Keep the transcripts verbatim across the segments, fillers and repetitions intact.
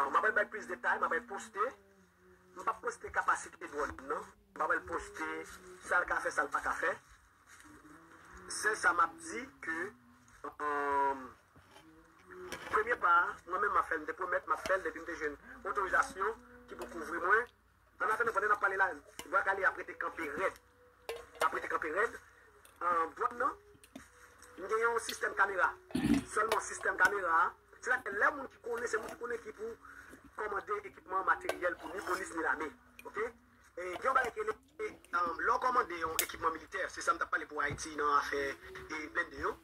m ap al bay plis detay, m ap al poste. M p ap poste kapasite dwòn nan. M p ap al poste sa l ka fè, sa l pa ka fè. Sèl sa m ap di ke, um, premye pa a, mwen menm m ap fè l, m te pwomèt m ap fè l depi m te jwenn otorizasyon ki pou kouvri mwen. An atandan, pandan n ap pale la, Bwa Kale ap rete kanpe rèd. Ap rete kanpe rèd. An, dwòn nan, m gen yon sistèm kamera. Sèlman sistèm kamera a, se la ke lè moun ki konnen, se moun ki konnen ki pou kòmande ekipman, materyèl pou ni polis ni lame. Oke? E gen yon bagay ki rele, um, lè w kòmande yon ekipman militè, se sa m t ap pale pou Ayiti nan afè e blende yo,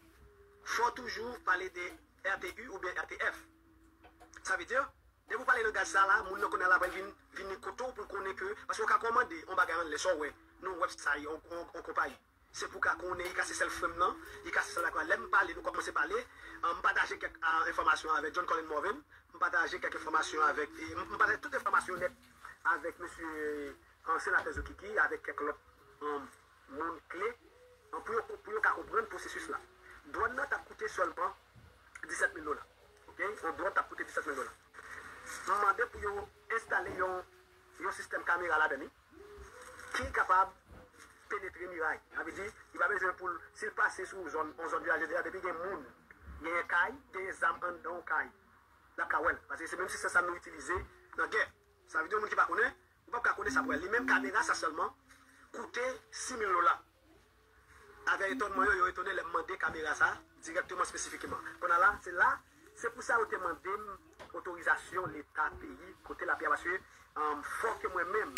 fò w toujou pale de R T U oubyen R T F. Sa vle di, depi w pale langaj sa la, moun nan kounye a la pral vin, vin kote w pou l konnen ke, paske w ka kòmande yon bagay anlè sa w wè nan yon website, yon, yon, yon konpayi. Se pou w ka konnen, e ka se sèl frè m nan, e ka se sèl lakwa. Lè m pale, nou kòmanse pale, ah, m pataje kèk, ah, enfòmasyon avèk John Colin Morvan, m pataje kèk enfòmasyon avèk, e m, m pataje tout enfòmasyon nèt avèk mesye, ah, senatè Zokiki, avèk kèk lòt, ah, moun kle, ah, pou yo, pou yo ka konprann pwosesis la. Dwòn nan t ap koute sèlman disèt mil dola. Oke? Yon dwòn t ap koute disèt mil dola. M mande pou yo enstale yon, yon sistèm kamera ladan li ki kapab penetre miray. Sa vle di, li pa bezwen pou l, si l pase sou zòn, yon zòn vilaje deja, depi gen moun, genyen kay, genyen zam anndan yon kay, l ap ka wè l. Paske se menm sistèm sa nou itilize nan gè. Sa vle di, yon moun ki pa konnen, ou p ap ka konnen sa pou wè l. Li menm kamera sa sèlman koute sis mil dola. Avèk etònman yo, yo etone lè m mande kamera sa dirèkteman, espesifikman. Kounye a la, se la, se pou sa yo te mande m otorizasyon Leta peyi kote lapè a, paske, um, fò ke mwen menm,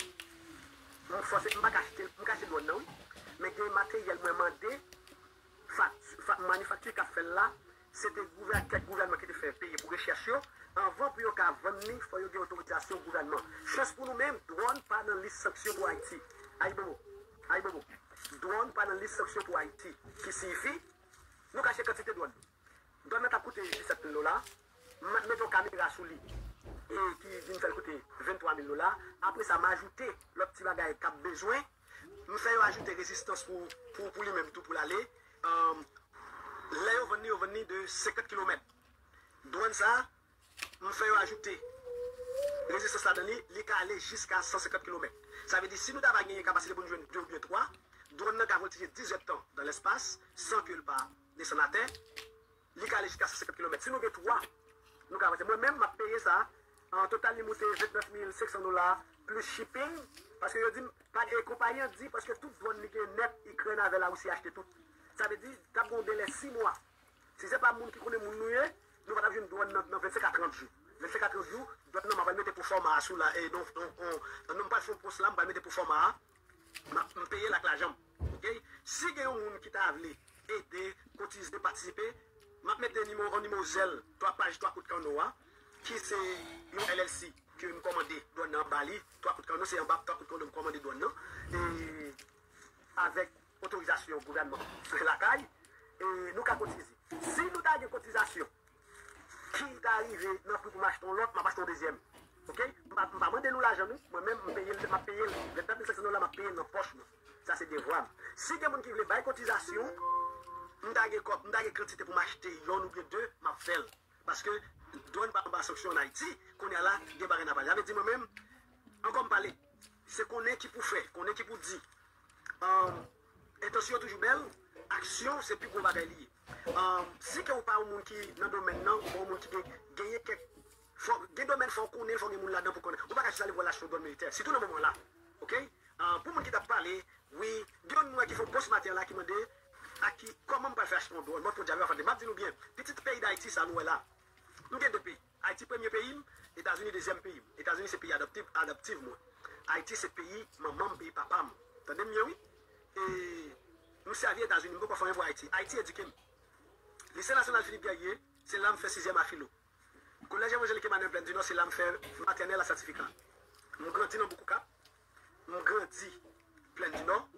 m fòse, m pa ka achte, m ka achte dwòn nan, wi. Men gen materyèl mwen mande, fak-, fa-, manifakti k ap fè l la, se te gouvè-, kèk gouvènman ki te fè peye pou rechèch yo, anvan pou yo ka vann li, fò yo gen otorizasyon gouvènman. Chans pou nou menm, dwòn pa nan lis sanksyon pou Ayiti. Ayibobo. Ayibobo. Dwòn pa nan lis sanksyon pou Ayiti. Ki siyifi, nou ka achte kantite dwòn. Dwòn nan t ap koute disèt mil dola. M mete yon kamera sou li, e ki vin fè l koute venntwa mil dola. Apre sa, m ajoute lòt ti bagay k ap bezwen. M fè yo ajoute rezistans pou, pou, pou li menm tou pou l ale. Um, lè yo vann li, yo vann li de senkant kilomèt. Dwòn sa, m fè yo ajoute rezistans ladan li, li ka ale jiska san senkant kilomèt. Sa vle di, si nou ta va genyen kapasite pou nou jwenn de oubyen twa, dwòn nan ka vòltije dizuit tan dan lespas, san ke l pa desann atè. Li ka ale jiska san senkant kilomèt. Si nou gen twa, nou ka avanse. Mwen menm, m ap peye sa. An total, li moute vennèf mil senk san dola, plis shipping. Paske yo di m, pa, e, konpayi an di, paske tout dwòn li gen nèt, Ikrèn avè Larisi achte tout. Sa vle di, t ap gen yon delè sis mwa. Si se pa moun ki konnen moun nou ye, nou pa t ap jwenn dwòn nan, nan vennsenk a trant jou. Vennsenk a trant jou, dwòn nan, m ap al mete pwofòma a sou la, e, non, non, non, non, m pral fè yon pòs la, m pral mete pwofòma a. M ap, m peye l ak lajan m. Oke? Si gen yon moun ki ta vle ede, kotize, patisipe, m ap mete nimewo, yon nimewo zèl, twa paj, twa kout kanno a, ki se yon L L C ke m kòmande dwòn nan anba li, twa kout kanno, se anba twa kout kanno m kòmande dwòn nan. E avèk otorizasyon gouvènman lakay, e nou ka kotize. Si nou ta gen kotizasyon, ki ta rive nan pri pou m achte yon lòt, m ap achte yon dezyèm. Oke? M pa, m pa mande nou lajan nou. Mwen menm, m peye l, m ap peye l. Vennèf mil senk san dola, m ap peye l nan pòch mwen. Sa se devwa m. Si gen moun ki vle bay kotizasyon, m ta gen kòb, m ta gen kantite pou m achte yonn oubyen de, m ap fè l. Paske dwòn pa anba sanksyon ann Ayiti, kounye a la, gen bagay n ap pale. Sa vle di mwen menm, ankò m pale, se konnen ki pou fè, konnen ki pou di. Anm, entansyon yo toujou bèl, aksyon se pi gwo bagay li ye. Anm, si ke ou pa yon moun ki nan domèn nan, ou pa yon moun ki gen, genyen kèk, fò, gen domèn fò w konnen, fò gen moun ladan pou konnen. Ou pa ka jis ale pou w al achte yon dwòn militè, sitou nan moman la. Oke? Anm, pou moun ki t ap pale, wi, gen yon moun ki fè yon post maten an la ki mande, a ki, kòman m pral fè achte yon dwòn? Mwen, podyab, yo ap fè, m ap di nou byen, pitit peyi Dayiti sa nou wè la. Nou gen de peyi. Ayiti premye peyi m, Etazini dezyèm peyi m. Etazini se peyi adoptif, adoptif mwen. Ayiti se peyi manman m, peyi papa m. Tande m byen, wi. E m sèvi Etazini, m poko fè anyen pou Ayiti. Ayiti edike m. Lise Nasyonal Philippe Guerrier, se la m fè sizyèm a filo. Kolèj Evanjelik Emmanuel Plaine du Nord, se la m fè matènèl a sètifika. M grandi nan Boukoukap, m grandi Plaine du Nord,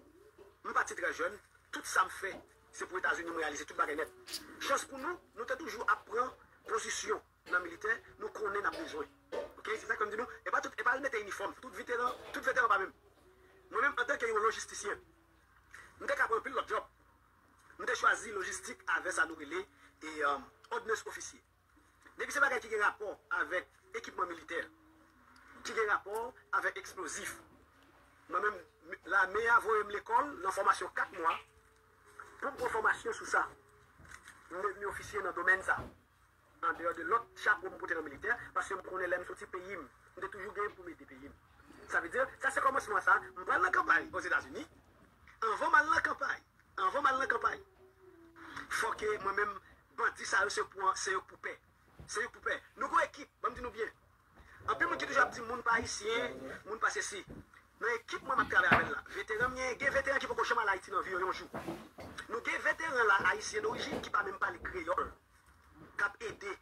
m pati trè jèn, tout sa m fè, se pou Etazini m reyalize tout bagay nèt. Chans pou nou, nou te toujou ap pran pozisyon nan militè, nou konnen n ap bezwen. Oke, se sa k fè m di nou, e pa tout, e pa al mete inifòm, tout veteran, tout veteran pa menm. Mwen menm, antanke yon lojistisyen, m te ka pran anpil lòt djòb. M te chwazi lojistik avè sa nou rele, e, um, ordnance officier. Depi se bagay ki gen rapò avèk ekipman militè, ki gen rapò avèk eksplozif, mwen menm, lame a voye m lekòl nan fòmasyon kat mwa pou m pran fòmasyon sou sa. M devni ofisye nan domèn sa. Andeyò de lòt chapo m pote nan militè, paske m konnen lè m soti peyi m, m te toujou gen pou m ede peyi m. Sa vle di, sa se kòmansman sa, m pral nan kanpay Ozetazini. Anvan m al nan kanpay, anvan m al nan kanpay, fò ke mwen menm, bandi sa yo se pou, se yo k pou pè. Se yo k pou pè. Nou gon ekip, ban m di nou byen. Anpil moun ki toujou ap di moun pa ayisyen, moun pa sesi. Nan ekip mwen m ap travay avè l la, veteran m ye, gen veteran ki poko janm al Ayiti nan vi yo yon jou. Nou gen veteran la ayisyen dorijin ki pa menm pale kreyòl, k ap ede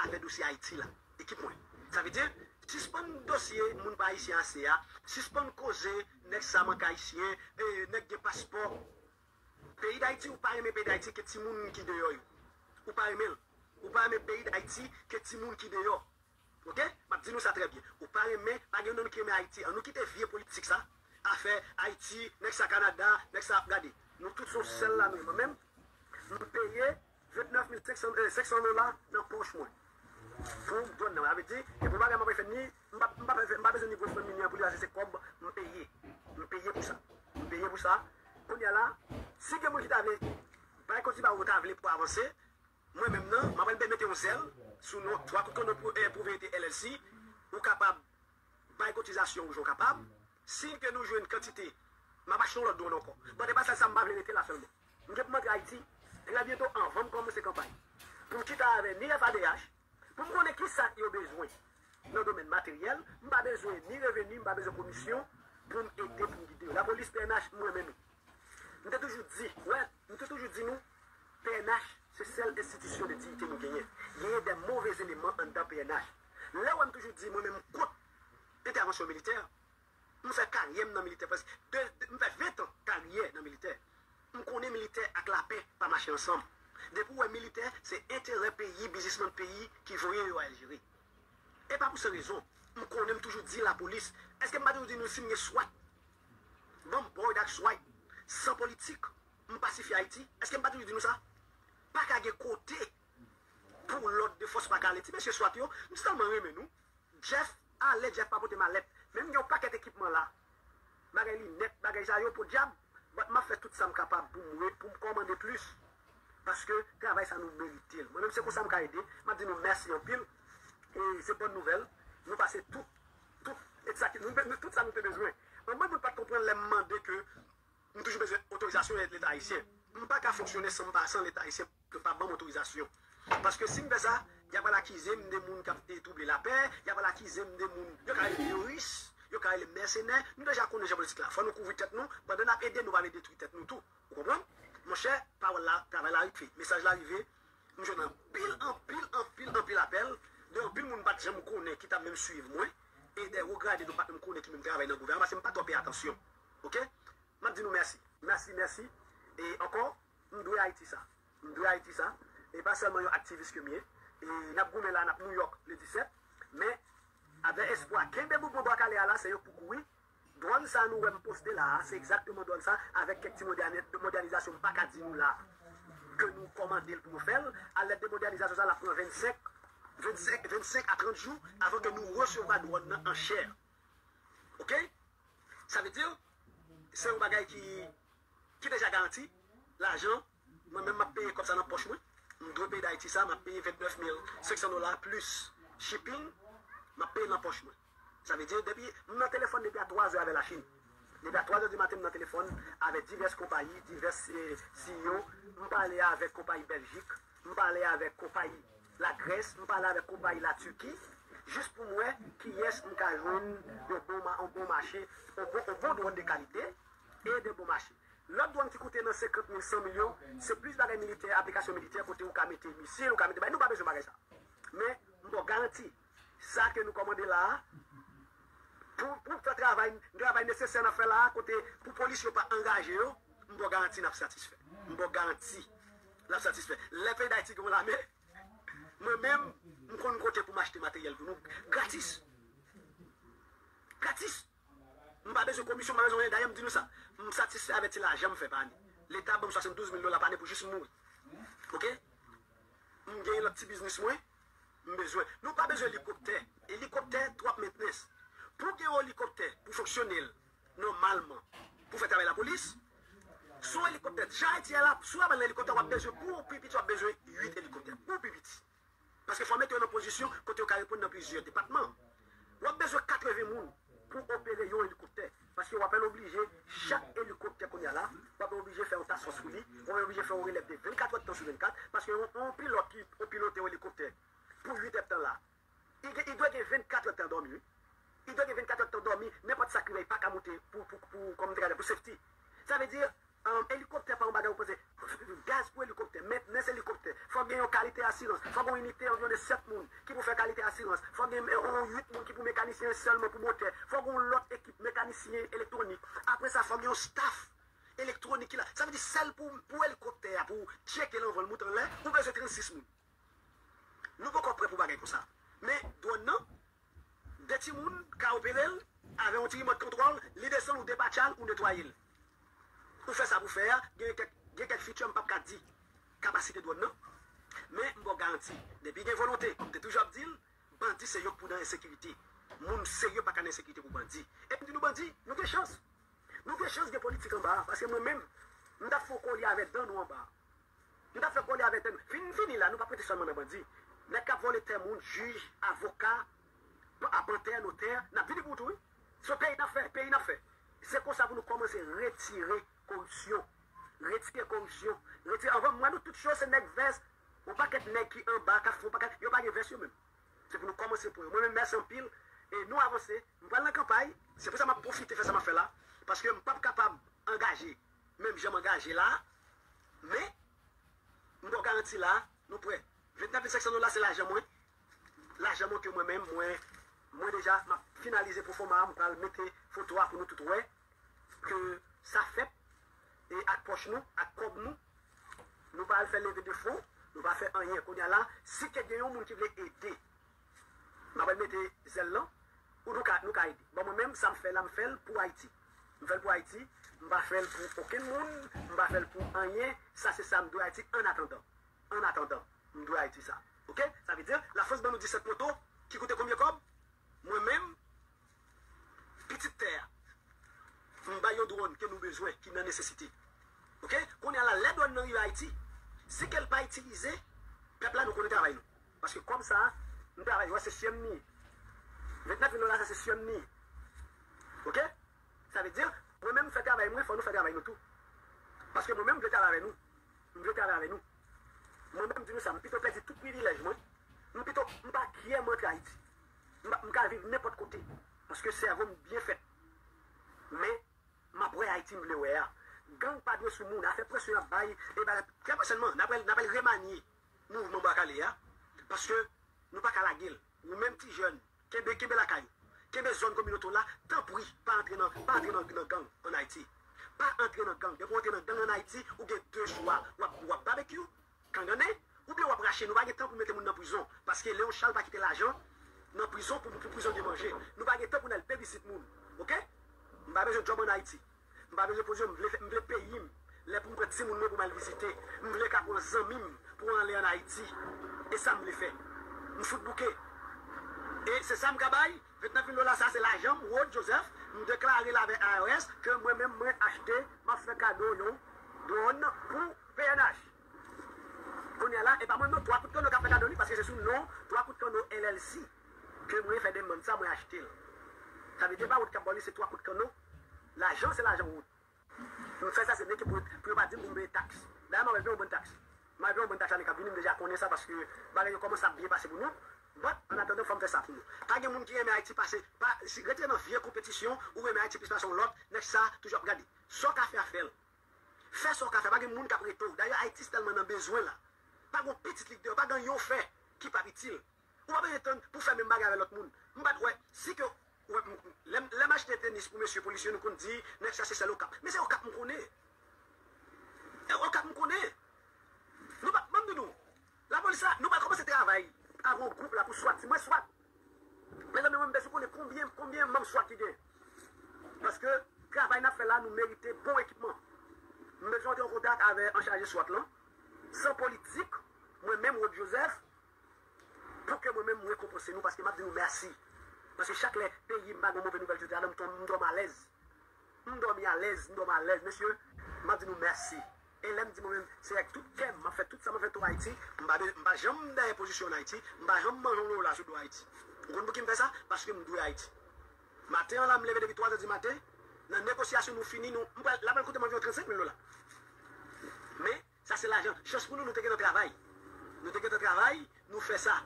avè dosye Ayiti la, ekip mwen. Sa vle di, sispann dosye moun pa ayisyen ase a, sispann koze nèg sa mank ayisyen, e, nèg gen paspò. Peyi Dayiti, ou pa renmen peyi Dayiti ke timoun ki deyò yo. Ou pa renmen l. Ou pa renmen peyi Dayiti ke timoun ki deyò. Oke? M ap di nou sa trè byen. Ou pa renmen, pa gen youn nan nou ki renmen Ayiti. An nou kite vye politik sa. Afè Ayiti, nèg sa Kanada, nèg sa ap gade. Nou tout se yon sèl la nou ye. Mwen menm, m peye vennèf mil senk san, eh, senk san dola nan pòch mwen. Pou dwàn nan, sa vle di, e pou bagay mwen fè ni, m pa, m pa, m pa bezwen ni gwo fanmi ni anpil, se, se kòb m peye. M peye pou sa. M peye pou sa. Kounye a la, si gen moun ki ta vle bay kontriba ou ta vle pou avanse, mwen menm nan, m ap al mete yon zèl sou non Twa Kout Kanno pou, eh, pou Verite L L C, ou kapab bay kotizasyon ou jan w kapab. Si ke nou jwenn kantite, m ap achte yon lòt dwòn ankò. Bon, e pa sèl sa, m pa vle rete la sèlman. M gen pou m antre Ayiti trè byento anvan m kòmanse kanpay. Pou m chita avè ni F A D H, pou m konnen kisa yo bezwen nan domèn materyèl, m pa bezwen ni reveni, m pa bezwen komisyon pou m ede, pou m gide yo. Lapolis, P N H, m renmen nou. M te toujou di, wè, m te toujou di nou, P N H se sèl enstitisyon de diyite nou genyen. Genyen de move eleman anndan P N H. Lè w wè m toujou di, mwen menm m kont entèvansyon militè, m fè karyè m nan militè, prèske de, de, m fè ven tan karyè nan militè. M konnen militè ak lapè pa mache ansanm. Depi w wè militè, se enterè peyi, biznismann peyi ki voye yo al jere. E pa pou san rezon, m konnen m toujou di lapolis. Èske m pa toujou di nou si m gen swat? Ban m board ak swat, san politik, m pasifye Ayiti. Èske m pa toujou di nou sa? Pa ka gen kote pou lòd de fòs pa ka ale. Ti mesye swat yo, m tèlman renmen nou. Jeff, ale, Jeff pa pote malèt. Men m gen yon pakèt ekipman la. Bagay linèt, bagay sa yo, podyab. But m ap fè tout sa m kapab pou m, pou m kòmande plis. Paske travay sa nou merite l. Mwen menm se konsa m ka ede. M ap di nou mèsi anpil. E se bòn nouvèl. Nou pase tout, tout, e sa ki, nou, nou, tout sa nou te bezwen. Anpil moun pa t konprann lè m mande ke m toujou bezwen otorizasyon Leta ayisyen. M pa ka fonksyone san m pa, san Leta ayisyen. Yo pa ban m otorizasyon. Paske si m fè sa, y ap al akize m de moun k ap, e, twouble lapè, y ap al akize m de moun, yo ka rele m teyoris, yo ka rele m mèsenè. Nou deja konnen jan politik la. Fò nou kouvri tèt nou, pandan n ap ede, nou pa vle detwi tèt nou tou. Ou konprann? Monchè, pawòl la, travay la rive, mesaj la rive. M jwenn anpil, anpil, anpil, anpil apèl de anpil moun m pa t janm konnen ki t ap menm swiv mwen, e de wo grade nou pa t menm konnen ki menm travay nan gouvènman, paske m pa twò peye atansyon. Oke? M ap di nou mèsi. Mèsi, mèsi. E ankò, m dwe Ayiti sa. M dwe Ayiti sa. E pa sèlman yon aktivis ke m ye. E n ap goumen la, n ap Nouyòk le disèt. Men, avèk espwa, kenbe mouvman Bwa Kale a la, se yo k pou kouri. Dwòn sa nou wè m poste la a, se egzakteman dwòn sa, avèk kèk ti modèni-, modènizasyon m pa ka di nou la a, ke nou kòmande l pou yo fè l. Alèd de modènizasyon sa, l ap pran vennsenk, vennsenk, vennsenk a trant jou avan ke nou resevwa dwòn nan an chè. Oke? Sa vle di, se yon bagay ki, ki deja garanti. Lajan, mwen menm m ap peye kòb sa nan pòch mwen. M dwe peyi Dayiti sa, m ap peye vennèf mil senk san dola plis shipping, m ap peye nan pòch mwen. Sa vle di, depi, m nan telefòn depi a twa zè avè Lachin. Depi a twa zè di maten, m nan telefòn avè divès konpayi, divès, eh, C E O. M pale avèk konpayi Bèljik, m pale avèk konpayi Lagrès, m pale avèk konpayi Latiki, jis pou m wè kiyès m ka jwenn yon bon ma-, yon bon mache, yon bon, yon bon dwòn de kalite e de bon mache. Lòt dwòn ki koute nan senkant mil, san mil yo, se plis bagay militè, aplikasyon militè, kote ou ka mete misil, ou ka mete bagay. Nou pa bezwen bagay sa. Men, m ba w garanti, sa ke nou kòmande la a, pou, pou fè travay, travay nesesè n ap fè la a, kote pou polis yo pa angaje yo, m ba w garanti n ap satisfè. M ba w garanti n ap satisfè. Lè peyi Dayiti gen yon lame, mwen menm, m konn kote pou m achte materyèl pou nou gratis. Gratis. M pa bezwen komisyon, m pa bezwen anyen. Dayè, m di nou sa. M satisfè avèk ti lajan m fè pa ane. Leta ban m swasanndouz mil dola pa ane pou jis m mouri. Oke? M genyen lòt ti biznis mwen. M bezwen. Nou pa bezwen elikoptè. Elikoptè, twòp mentnans. Pou gen yon elikoptè, pou fonksyone l nòmalman, pou fè travay lapolis, sou elikoptè, jan Ayiti a la, sou labann elikoptè, w ap bezwen, pou pi piti, w ap bezwen uit elikoptè. Pou pi piti. Paske fò mete yo nan pozisyon kote yo ka reponn nan plizyè depatman. W ap bezwen katreven moun pou opere yon elikoptè. Paske w ap oblije, chak elikoptè kounye a la, w ap oblije fè yon task force pou li, w ap oblije fè yon relèv de vennkat èdtan sou vennkat, paske yon, yon pilòt ki ap pilote yon elikoptè pou uit èdtan la, li gen, li dwe gen vennkat èdtan dòmi, wi. Li dwe gen vennkat èdtan dòmi, nenpòt sa k rive, li pa ka moute pou, pou, pou, kòm m te ka di, pou safety. Sa vle di, um, elikoptè pa yon bagay ou panse, gaz pou elikoptè, mentnans elikoptè, fò gen yon kalite asirans, fò gen yon inite anviwon de sèt moun ki pou fè kalite asirans, fò gen, eh, yon uit moun ki pou mekanisyen sèlman pou motè, fò gen yon lòt ekip mekanisyen elektwonik. Apre sa, fò gen yon staff elektwonik ki la. Sa vle di sèl pou, pou elikoptè a, pou tcheke l anvan l moute anlè, ou bezwen trannsis moun. Nou poko prè pou bagay konsa. Men, dwòn nan, de timoun ka opere l, avè yon ti rimòt kontwòl, li desann, ou depatcha l, ou netwaye l. Ou fè sa pou fè a, gen kèk, gen kèk feature m p ap ka di kapasite dwòn nan, men m ba w garanti, depi gen volonte, kòm m te toujou ap di l, bandi se yo k pou nan ensekirite. Moun serye pa ka nan ensekirite pou bandi. Epi m di nou bandi, nou gen chans. Nou gen chans gen politik anba a, paske mwen menm, m t ap fè yon kolye avè dan nou anba a. Nou t ap fè kole avèk tè nou. Fin fini la, nou p ap rete sèlman nan bandi. Nèg k ap vòlè tè moun, jij, avoka, apantè, notè, n ap vini pou ou tou, wi. Se yon peyi n ap fè, peyi n ap fè. Se konsa pou nou kòmanse retire koripsyon. Retire koripsyon. Retire, anvan m wè nou tout cho, se nèg vès, yon pakèt nèg ki anba, k ap fè yon pakèt, yo pa gen vès yo menm. Se pou nou kòmanse pran yo. Mwen menm, mèsi anpil. E nou avanse. M pral nan kanpay. Se pou sa m ap pwofite fè sa m ap fè la. Paske m p ap kapab angaje menm jan m angaje la. Men, m ba w garanti la, nou prè. Vennèf mil senk san dola se lajan mwen. Lajan mwen ke mwen menm, mwen, mwen deja, m ap finalize pwofòma a, m pral mete foto a pou nou tout wè ke sa fèt, e ak pòch nou, ak kòb nou. Nou pa al fè leve de fon, nou pa fè anyen. Kounye a la, si ke gen yon moun ki vle ede, m ap al mete zèl lan, ou nou ka, nou ka ede. Bon, mwen menm, sa m fè la, m fè l pou Ayiti. M fè l pou Ayiti, m pa fè l pou okenn moun, m pa fè l pou anyen. Sa se sa m dwe Ayiti annatandan. Annatandan, m dwe Ayiti sa. Oke? Sa vle di, Lafrans ban nou disèt moto, ki koute konbyen kòb? Mwen menm, pitit tè a, m bay yon dwòn ke nou bezwen, ki nan nesesite. Oke? Kounye a la, lè dwòn nan rive Ayiti, si ke l pa itilize, pèp la, nou konnen travay nou. Paske kòb sa a, m travay, wè, se sye m li ye. Vennèf mil dola sa, se sye m li ye. Oke? Sa vle di, mwen menm, m fè travay mwen, fò nou fè travay nou tou. Paske mwen menm, m vle travay avè nou. M vle travay avè nou. Mwen menm, m di nou sa, m pito pèdi tout privilèj mwen. M pito, m pa kyè m antre Ayiti. M pa, m ka viv nenpòt kote. Paske sèvo m byen fèt. Men, m ap wè Ayiti m vle wè a. Gang pa dwe sou moun. Afè presyon y ap bay, e bagay, trè pwochènman, n ap, n ap remanye mouvman Bwa Kale a. Paske nou pa ka lage l. Ou menm ti jèn, kenbe, kenbe lakay ou. Kenbe zòn kominote w la, tanpri, pa antre nan, pa antre nan, nan gang ann Ayiti. Pa antre nan gang. Depi w antre nan gang ann Ayiti, ou gen de chwa. W ap, w ap babekyou, kangannen, oubyen w ap rache. Nou pa gen tan pou mete moun nan prizon. Paske Leon Charles pa kite lajan nan prizon pou, pou prizonye manje. Nou pa gen tan pou n al bebisit moun. Oke? M pa bezwen djòb ann Ayiti. M pa bezwen pozisyon, m vle fè, m vle peyi m. Lè pou m pran timoun mwen pou m al vizite, m vle ka pran zanmi m pou anle ann Ayiti. E sa m vle fè. M fout bouke. E se sa m ka bay. Vennèf mil dola sa, se lajan m, Rod Joseph. M deklare l avèk I R S ke mwen menm, mwen achte, m ap fè kado yon dwòn pou P N H. Kounye a la, e pa mwen non, Twa Kout Kanno k ap fè kado li, paske se sou non Twa Kout Kanno L L C ke mwen fè demann sa, mwen achte l. Sa vle di, e pa Rod k ap ba w li, se Twa Kout Kanno. Lajan, se lajan Rod. M fè sa, se menm ke pou, pou yo pa di m pou m peye taks. Dayè, m ap peye yon bann taks. M ap peye yon bann taks ane k ap vini, m deja konnen sa, paske bagay yo kòmanse ap byen pase pou nou. But, annatandan, fò m fè sa pou nou. Pa gen moun ki renmen Ayiti pase, pa, si, rete nan vye konpetisyon, ou renmen Ayiti plis pase yon lòt, nèg sa, toujou ap gade. Sa w ka fè a, fè l. Fè sa w ka fè, pa gen moun k ap rete w. Dayè, Ayiti tèlman nan bezwen la. Pa gen yon pitit lidè, pa gen yon fè ki p ap itil. Ou pa bezwen tann pou fè menm bagay avè lòt moun. M pa t wè, si ke, ou wè, m, lè, m- lè m achte tenis pou mesye polisye, nou konn di, nèg sa se sèl Okap. Men se Okap m konnen. E Okap m konnen. Nou pa, ban m di nou, lapolis la, nou pa kòmanse travay avè yon gwoup la pou swat. Di mwen swat. Mezanmi, mwen m bezwen konnen konbyen, konbyen manm swat ki gen. Paske travay n ap fè la, nou merite bon ekipman. M bezwen antre an kontak avè anchaje swat lan. San politik, mwen menm, Rod Joseph, Pou ke mwen menm, m rekonpanse nou, paske m ap di nou mèsi. Paske chak lè peyi m pa gen move nouvèl, et cetera, m dòmi alèz. M dòmi alèz, m dòmi alèz, mesye. M ap di nou mèsi. E lè m di mwen menm, se ak tout kè m, m ap fè tout sa m ap fè pou Ayiti. M pa, m pa janm dèyè pozisyon ann Ayiti. M pa janm manje yon dola sou do Ayiti. Ou konn pouki m fè sa? Paske m dwe Ayiti. Maten an la, m leve depi twazè di maten. Nan negosyasyon, nou fini, nou, m pral, l ap pral koute m anviwon trannsenk mil dola. Men, sa se lajan. Chans pou nou, nou te gentan travay. Nou te gentan travay, nou fè sa.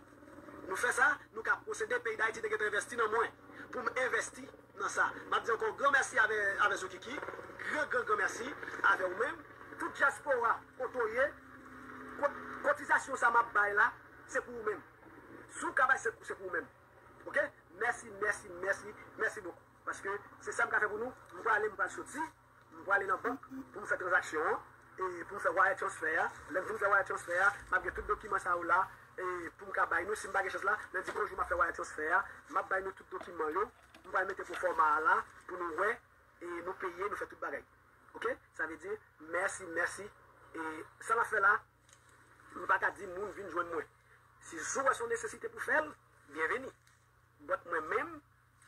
Nou fè sa, nou ka posede. Peyi Dayiti te gentan envèsti nan mwen. Pou m envèsti nan sa. M ap di ankò gran mèsi avè, avè Zokiki. Gran, gran, gran mèsi avè ou menm. Tout dyaspora, kote w ye, ko-, kotizasyon sa m ap bay la, se pou ou menm. Si w ka bay, se, se pou ou menm. Oke? Mèsi, mèsi, mèsi, mèsi bokou. Paske se sa m ka fè pou nou. M prale, m pral soti. M prale nan bank pou m fè tranzaksyon an. E pou m fè wire transfer a. Lè m fin fè wire transfer a, m ap gen tout dokiman sa yo la. E pou m ka bay nou, si m pa gen chans la, lendi kou jou m ap fè wire transfer a. M ap bay nou tout dokiman yo. M pral mete pwofòma a la pou nou wè. E nou peye, nou fè tout bagay. Oke? Sa vle di, mèsi, mèsi. E sa m ap fè la, m pa ka di moun vin jwenn mwen. Si, si w wè se yon nesesite pou fè l, byenveni. But mwen menm,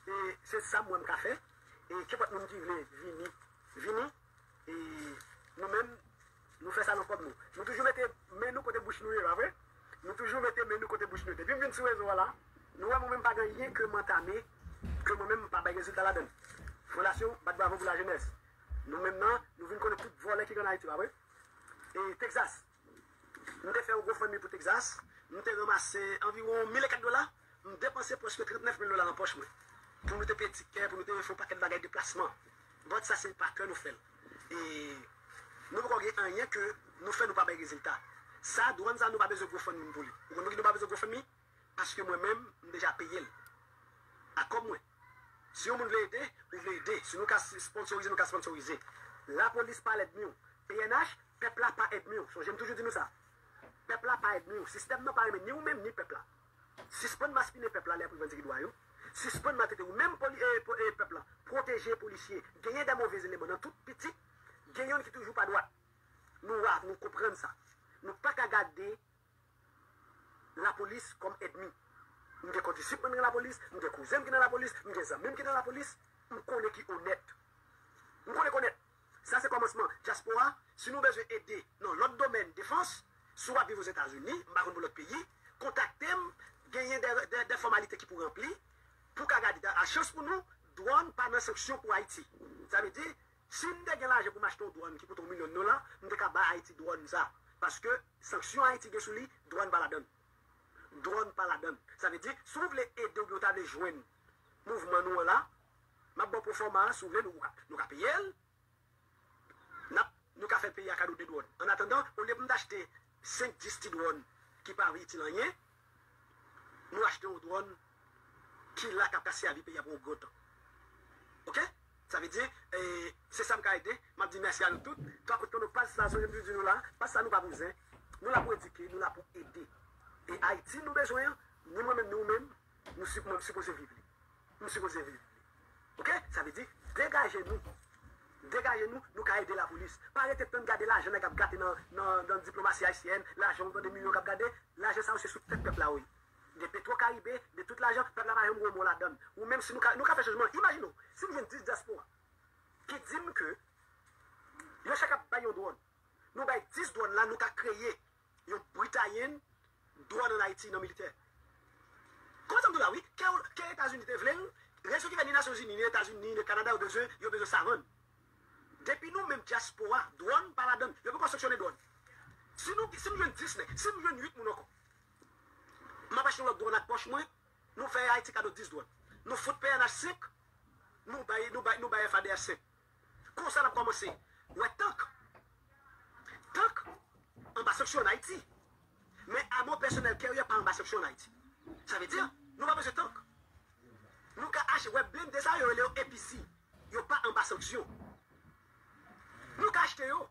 e se sa mwen m ka fè. E kenpòt moun ki vle vini, vini. E nou menm, nou fè sa nan kòb nou. Nou toujou mete men nou kote bouch nou ye, pa vre? Nou toujou mete men nou kote bouch nou ye. Depi m vin sou rezo a la, nou wè mwen menm pa gen anyen ke m antame, ke mwen menm m pa bay rezilta ladan l. Fondasyon bat bravo pou lajenès. Nou menm nan, nou vin konnen tout vòlè ki gen ann Ayiti, pa vre? E Texas, m te fè yon GoFundMe pou Texas. M te ranmase anviwon mil e kèk dola. M depanse prèske trannèf mil dola nan pòch mwen. Pou nou te peye tikè, pou nou te fè yon pakèt bagay deplasman. But sa se pa kè nou fè l. E nou poko gen anyen ke nou fè nou pa bay rezilta. Sa, dwòn sa, nou pa bezwen GoFundMe pou li. Ou konn pou ki nou pa bezwen GoFundMe? Paske mwen menm, m deja peye l. A kòb mwen. Si yon moun vle ede, ou vle ede. Si nou ka sponsorize, nou ka sponsorize. Lapolis pa lènmi w. P N H, pèp la pa ènmi w. Sonje m toujou di nou sa. Pèp la pa ènmi w. Sistèm nan pa renmen ni ou menm, ni pèp la. Sispann maspinen pèp la lè y ap revandike dwa yo. Sispann maltrete ou menm poli-, e, po-, e, pèp la. Pwoteje polisye. Genyen de move eleman nan tout pitit. Gen youn ki toujou pa dwat. Nou wa, nou konprann sa. Nou pa ka gade lapolis kòm ènmi. M gen kondisip mwen nan lapolis, m gen kouzen m ki nan lapolis, m gen zanmi m ki nan lapolis, m konnen ki onèt. M konnen k onèt. Sa se kòmansman. Dyaspora, si nou bezwen ede nan lòt domèn defans, si w ap viv Ozetazini, m pa konn pou lòt peyi, kontakte m, genyen de, de, de fòmalite ki pou ranpli, pou ka gade. A chans pou nou, dwòn pa nan sanksyon pou Ayiti. Sa vle di, si m te gen lajan pou m achte yon dwòn ki koute yon milyon dola, m te ka bay Ayiti dwòn sa. Paske sanksyon Ayiti gen sou li, dwòn pa ladan l. Dwòn pa ladan l. Sa vle di, si w vle ede oubyen w ta vle jwenn mouvman nou an la, m ap ba w pwofòma a, si w vle, nou ka, nou ka peye l. N ap, nou ka fè peyi a kado de dwòn. Annatandan, olye pou m ta achte senk, dis ti dwòn ki pa itil anyen, nou achte yon dwòn ki la, k ap ka sèvi peyi a pou yon gran tan. Oke? Sa vle di, e, se sa m ka ede. M ap di mèsi a nou tout. Twa kout pou nou paj sa, sonje m toujou di nou la, paj sa nou pa pou zen. Nou la pou edike, nou la pou ede. E Ayiti nou bezwen an, ni mwen menm, ni ou menm, nou si-, mwen m sipoze viv li. M sipoze viv li. Oke? Sa vle di, degaje nou. Degaje nou, nou ka ede lapolis. Pa rete tann gade lajan nèg ap gate nan, nan, nan diplomasi ayisyèn, lajan otan de milyon k ap gade, lajan sa yo se sou tèt pèp la yo ye. De Petro Caribe, de tout lajan, pèp la pa janm wè yon mo ladan l. Ou menm si nou ka, nou ka fè chanjman, imajine w, si m jwenn dis dyaspora ki di m ke yo chak ap bay yon dwòn. Nou bay dis dwòn la, nou ka kreye yon Britayen dwòn ann Ayiti nan militè. Kòman sa m di w la, wi, ke, ke Etazini te vle l, rezon ki fè ni Nasyonzini, ni Etazini, ni Kanada, yo bezwen, yo bezwen savann. Depi nou menm dyaspora, dwòn pa ladan l. Yo poko sanksyone dwòn. Si nou, si m jwenn dis nèg, si m jwenn uit moun ankò, m ap achte yon lòt dwòn ak pòch mwen, nou fè Ayiti kado dis dwòn. Nou fout P N H senk, nou bay, nou bay, nou bay F A D H senk. Konsa n ap kòmanse wè tank. Tank anba sanksyon ann Ayiti. Men amò pèsonèl kè yo pa anba sanksyon ann Ayiti. Sa vle di, nou pa bezwen tank. Nou ka achte, wè blende sa yo rele yo A P C. Yo pa anba sanksyon. Nou ka achte yo.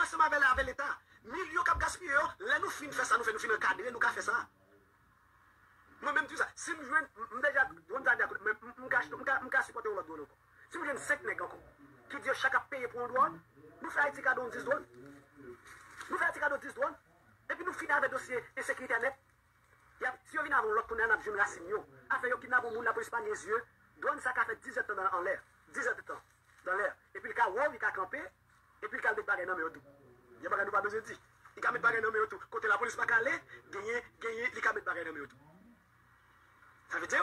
Ansanm avè, avè Leta. Milyon k ap gaspiye yo, lè nou fin fè sa, nou fè, nou fin ankadre, nou ka fè sa. Mwen menm tou sa, si m jwenn, m, m deja, dwòn sa deja koute, men m, m ka achte, m ka, m ka sipòte yon lòt dwòn ankò. Si m jwenn senk nèg ankò, ki di yo chak ap peye pou yon dwòn, nou fè Ayiti kado yon dis dwòn. Nou fè Ayiti kado dis dwòn. Epi nou fini avè dosye ensekirite a nèt. Y ap, si yo vin avè yon lòt kounye a, n ap jwenn rasin yo. Afè yo kidnape yon moun, lapolis pa gen zye. Dwòn sa ka fè diz èdtan anlè. Diz èdtan anlè. Epi l ka wo, li ka kanpe, epi l ka al met bagay nan men yo tou. Gen bagay nou pa bezwen di. Li ka met bagay nan men yo tou. Kote lapolis pa ka ale, genyen, genyen, li ka met bagay nan men yo tou. Sa vle di,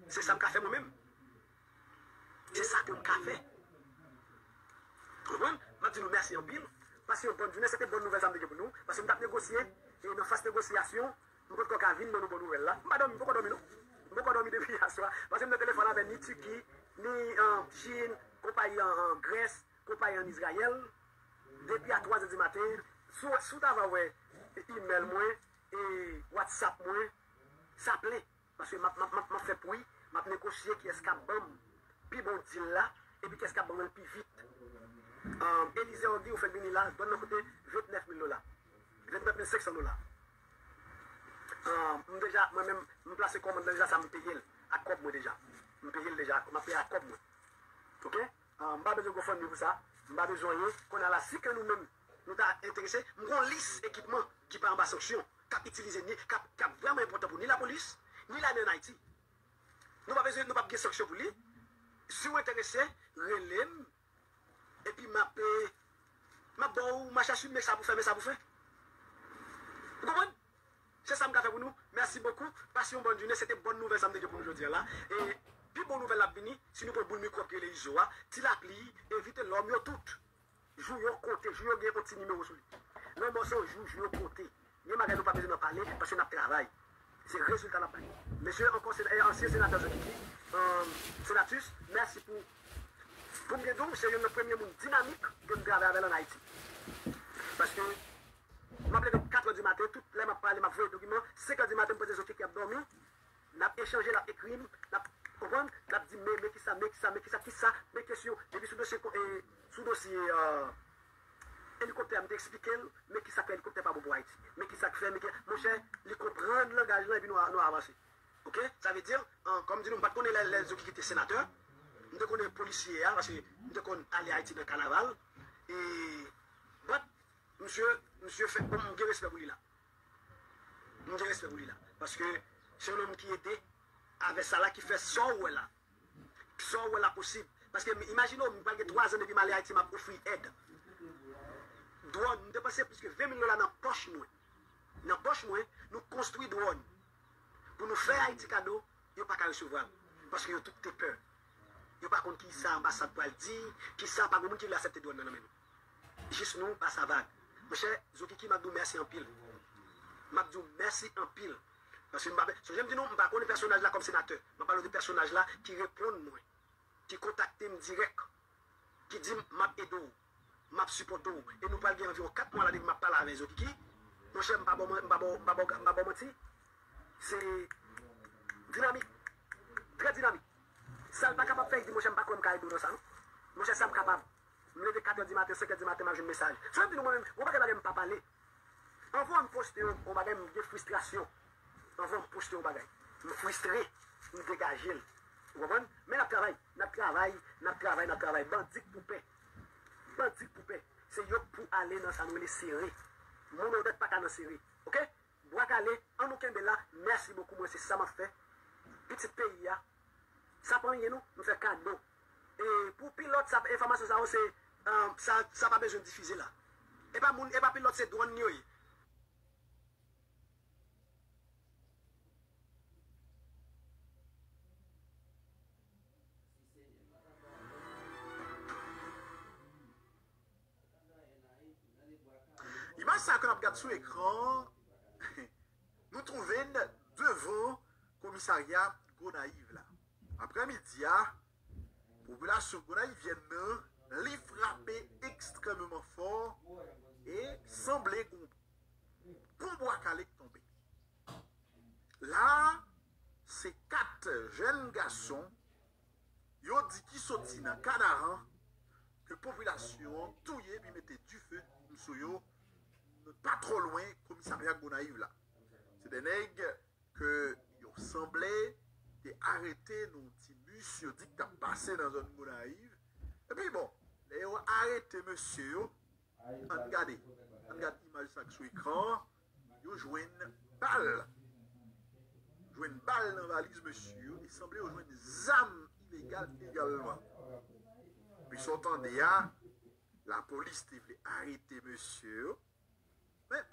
se sa m ka fè mwen menm. Se sa ke m ka fè. Konprann? M ap di nou mèsi anpil. Pase yon bòn jounen, se te bòn nouvèl sa m te gen pou nou. Paske m t ap negosye, e nan faz negosyasyon, m potko ka vin ban nou bòn nouvèl la. M pa dòmi, m poko dòmi non. M poko dòmi depi yè swa. Paske m nan telefòn avè ni Tiki, ni, euh, Chin, konpayi an, an Grès, konpayi an Izrayèl. Depi a twa zè di maten, si w, si w ta va wè email mwen, e WhatsApp mwen, sa plen. Paske m ap, m ap, m ap, m ap fè pri, m ap negosye kiyès k ap ban m pi bon deal la, epi kiyès k ap ban mwen l pi vit. Um, Elize Ogdi, ou fèk vini la, dwòn nan koute vennèf mil dola. Vennèf mil senk san dola. Um, m deja, mwen menm, m plase kòmand lan deja, sa m peye l ak kòb mwen deja. M peye l deja, m ap peye ak kòb mwen. Oke? Um, m pa bezwen GoFundMe pou sa. M pa bezwen anyen. Kounye a la, si ke nou menm, nou ta enterese, m gon lis ekipman ki pa anba sanksyon, k ap itilize ni, k ap, k ap vrèman enpòtan pou ni lapolis, ni lame ann Ayiti. Nou pa bezwen, nou p ap gen sanksyon pou li. Si w enterese, rele m, epi m ap, eh, m ap ba w mache a swiv, men sa pou fè, men sa pou fè. Ou konprann? Se sa m ka fè pou nou. Mèsi bokou. Pase yon bòn jounen. Se te bòn nouvèl sa m te gen pou nou jodi a la. E pi bon nouvèl l ap vini si nou pran boul mikwòb ki rele Izo a. Ti lapli, evite lòm yo tout. Jou yo konte, jou yo gen yon ti nimewo sou li. Lanmò se yon jou, jou yo konte. Gen bagay nou pa bezwen nan pale, paske n ap travay. Se rezilta n ap bay. Mesye, ankò, se, eh, ansyen senatè Zokiki, eh, Senatus, mèsi pou, pou m gen di w, se youn nan premye moun dinamik ke m travay avè l ann Ayiti. Paske m ap leve katrè di maten, tout lè m ap pale, m ap voye dokiman, senkè di maten, m panse Zokiki ap dòmi, n ap echanje, l ap ekri m, n ap konprann, l ap di, men, men kisa, men kisa, men kisa, kisa, men kesyon. Depi sou dosye, eh, sou dosye, eh, elikoptè a, m te eksplike l, men kisa k fè elikoptè pa bon pou Ayiti. Men kisa k fè, men ki, monchè, li konprann langaj lan, epi nou, nou avanse. Oke? Sa vle di, an, kòm di nou, m pa t konnen lè, lè Zokiki te senatè. M te konnen polisye a, paske m te konn ale Ayiti nan kanaval. E, but, misye, misye fè, bon, m gen respè pou li la. M gen respè pou li la. Paske se yon nonm ki ede avè sa la ki fè sa w wè la. Sa w wè la posib. Paske m, imajine w, m pral gen twa zan depi m ale Ayiti, m ap ofri èd. Dwòn, m depanse plis ke ven mil dola nan pòch mwen. Nan pòch mwen, nou konstwi dwòn. Pou nou fè Ayiti kado, yo pa ka resevwa l. Paske yo tout te pè. Yo pa konn kisa anbasad pral di, kisa pa gen moun ki vle aksepte dwòn nan nan men nou. Jis nou pase a vag. Monchè, Zokiki, m ap di w mèsi anpil. M ap di w mèsi anpil. Paske m pa, sonje m di nou, m pa konnen pèsonaj la kòm senatè. M ap pale de pèsonaj la ki reponn mwen, ki kontakte m dirèk, ki di m, "M ap ede w, m ap sipòte w." E nou pral gen anviwon kat mwa la depi m ap pale avè Zokiki. Monchè, m pa ba w man-, m pa ba w, m pa ba w, m pa ba w manti. Se dinamik. Trè dinamik. Sa l pa kapab fè, li di, "Monchè, m pa kwè m ka ede w nan sa, non." Monchè, sa m kapab. M leve katrè di maten, senkè di maten, m ap jwenn mesaj. Sa vle di nou, mwen menm, gon bagay la gen m pa pale. Anvan m poste yon, yon bagay, m gen fristrasyon. Anvan m poste yon bagay, m fristre, m degaje l. Ou konprann? Men n ap travay, n ap travay, n ap travay, n ap travay. Bandi k pou pè. Bandi k pou pè. Se yo k pou ale nan sa nou rele sere. Moun onèt pa ka nan sere. Oke? Bwa kale, an nou kenbe la. Mèsi bokou, mwen se sa m ap fè. Pitit peyi a. Sa pa anyen non, m fè kado. E pou pilòt, sa, enfòmasyon sa yo se, eh, sa, sa pa bezwen difize la. E pa moun, e pa pilòt, se dwòn yo ye. Imaj sa ke n ap gad sou ekran an, nou twouve n devan komisarya Gonayiv la. Aprèmidi a, popilasyon gonayivyèn nan, li frape ekstrèmeman fò e sanble gon bon bwa kale k tonbe. La a, se kat jèn gason yo di ki soti nan Kanaran ke popilasyon an touye epi mete dife sou yo pa twò lwen komisarya Gonayiv la. Se de nèg ke yo sanble te arete nan yon ti bis yo di k t ap pase nan zòn Gonayiv. Epi bon, lè yo arete mesye yo, ann gade, ann gad imaj sa k sou ekran an, yo jwenn bal. jwenn bal nan valiz mesye yo, e sanble yo jwenn zam ilegal egalman. Pi sa w tande a, lapolis te vle arete mesye yo, men